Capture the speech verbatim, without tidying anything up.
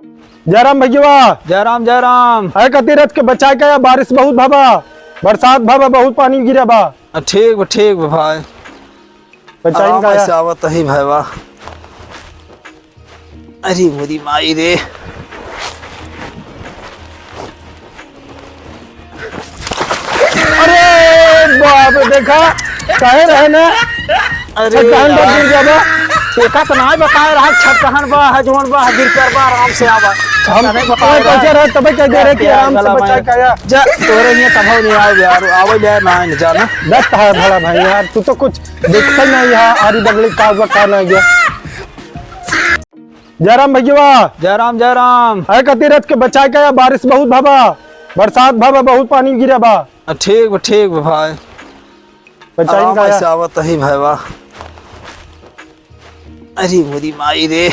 जयराम भैया। जयराम, जयराम। अरे कति रथ के बचाए का या, बारिश बहुत भवा, बरसात भवा, बहुत पानी गिरा बा। आ, ठीक बा, ठीक बा भाई। बचाई आराम का या? से आवत ही भाई बा। अरे मोरी माई रे। अरे बाप रे, देखा, कहे रहे ना, अरे छत दहन पर यार। गिर जाबा। एका तो नाय बताए रहा, छत दहन बा, है जौन बा, गिर कर बा, आराम से आवा। हम छत नहीं बताए तोरे रहा। कैसे रहे, तबे कह दे रहे कि क्या आराम से गला बचाए में? का या। जा, तोरे लिए तब नहीं आओ यार, आवे जाए ना, नहीं जाना। दत्त है बड़ा भाई यार, तू तो कुछ देखता ही नहीं है, आरी बगली का हुआ, का ना गया। जयराम भैया। जयराम, जयराम। अरे कति रथ के बचाए का या, बारिश बहुत भवा, बरसात भवा, बहुत पानी गिरा बा। आ, ठीक बा, ठीक बा भाई। बचाई आराम का या? से आवत ही भाई बा। अरे मोरी माई रे।